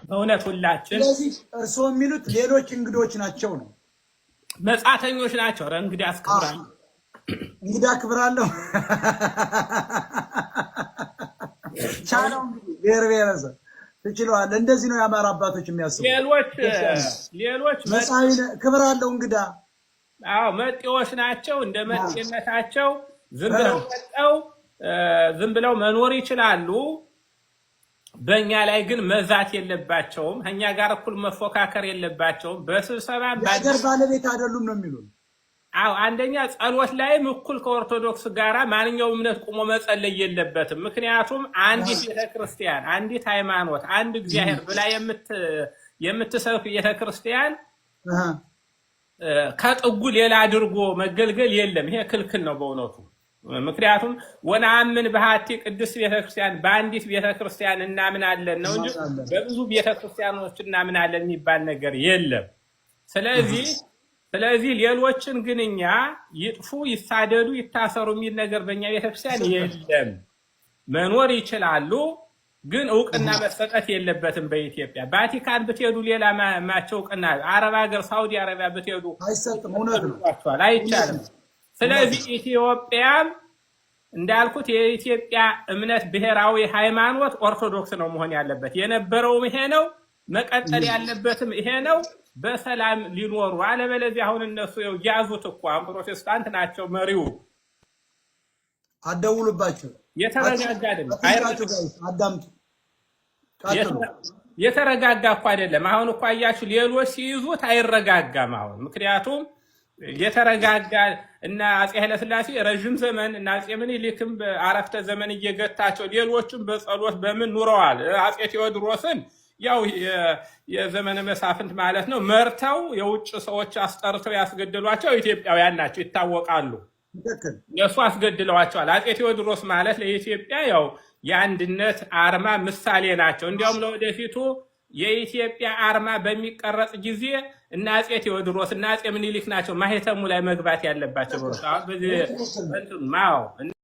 በእውነት ሁላችን። ስለዚህ እርስዎ የሚሉት ሌሎች እንግዶች ናቸው ነው? መጻተኞች ናቸው። ኧረ እንግዲህ አስከብራለሁ። እንግዳ አክብራለሁ። ቻለው እንግዲህ፣ ብሔር ብሔረሰብ ትችለዋለህ። እንደዚህ ነው የአማራ አባቶች የሚያስቡ። ሌሎች ሌሎች መጻኢ ክብር አለው እንግዳ። አዎ፣ መጤዎች ናቸው። እንደ መጤነታቸው ዝም ብለው መጠው ዝም ብለው መኖር ይችላሉ። በእኛ ላይ ግን መዛት የለባቸውም። ከእኛ ጋር እኩል መፎካከር የለባቸውም። በስብሰባ የሀገር ባለቤት አይደሉም ነው የሚሉን። አዎ፣ አንደኛ ጸሎት ላይም እኩል ከኦርቶዶክስ ጋር ማንኛውም እምነት ቁሞ መጸለይ የለበትም። ምክንያቱም አንዲት ቤተክርስቲያን፣ አንዲት ሃይማኖት፣ አንድ እግዚአብሔር ብላ የምትሰብክ ቤተክርስቲያን ከጥጉ ሌላ አድርጎ መገልገል የለም። ይሄ ክልክል ነው በእውነቱ። ምክንያቱም ወነአምን በሀቲ ቅድስት ቤተክርስቲያን፣ በአንዲት ቤተክርስቲያን እናምናለን ነው እንጂ በብዙ ቤተክርስቲያኖች እናምናለን የሚባል ነገር የለም። ስለዚህ ሌሎችን ግን እኛ ይጥፉ፣ ይሳደዱ፣ ይታሰሩ የሚል ነገር በእኛ ቤተክርስቲያን የለም። መኖር ይችላሉ፣ ግን እውቅና መሰጠት የለበትም። በኢትዮጵያ ቫቲካን ብትሄዱ ሌላ ማቸው እውቅና፣ አረብ ሀገር ሳውዲ አረቢያ ብትሄዱ አይሰጥም። እውነት ነው። አይቻልም። ስለዚህ ኢትዮጵያም እንዳልኩት የኢትዮጵያ እምነት ብሔራዊ ሃይማኖት ኦርቶዶክስ ነው መሆን ያለበት። የነበረውም ይሄ ነው፣ መቀጠል ያለበትም ይሄ ነው። በሰላም ሊኖሩ፣ አለበለዚያ አሁን እነሱ ያዙት እኮ፣ አሁን ፕሮቴስታንት ናቸው መሪው። አደውሉባቸው። የተረጋጋ አይደለም። አዳምጡ። የተረጋጋ እኮ አይደለም። አሁን እኮ አያችሁ ሌሎች ሲይዙት አይረጋጋም። አሁን ምክንያቱም የተረጋጋ እና አፄ ኃይለስላሴ ረዥም ዘመን እና አፄ ምኒልክም በአረፍተ ዘመን እየገታቸው ሌሎቹም በጸሎት በምን ኑረዋል። አፄ ቴዎድሮስን ያው የዘመነ መሳፍንት ማለት ነው መርተው የውጭ ሰዎች አስጠርተው ያስገደሏቸው ኢትዮጵያውያን ናቸው፣ ይታወቃሉ። እነሱ አስገድለዋቸዋል። አፄ ቴዎድሮስ ማለት ለኢትዮጵያ ያው የአንድነት አርማ ምሳሌ ናቸው። እንዲያውም ለወደፊቱ የኢትዮጵያ አርማ በሚቀረጽ ጊዜ እና አፄ ቴዎድሮስ እና አፄ ምኒልክ ናቸው ማህተሙ ላይ መግባት ያለባቸው።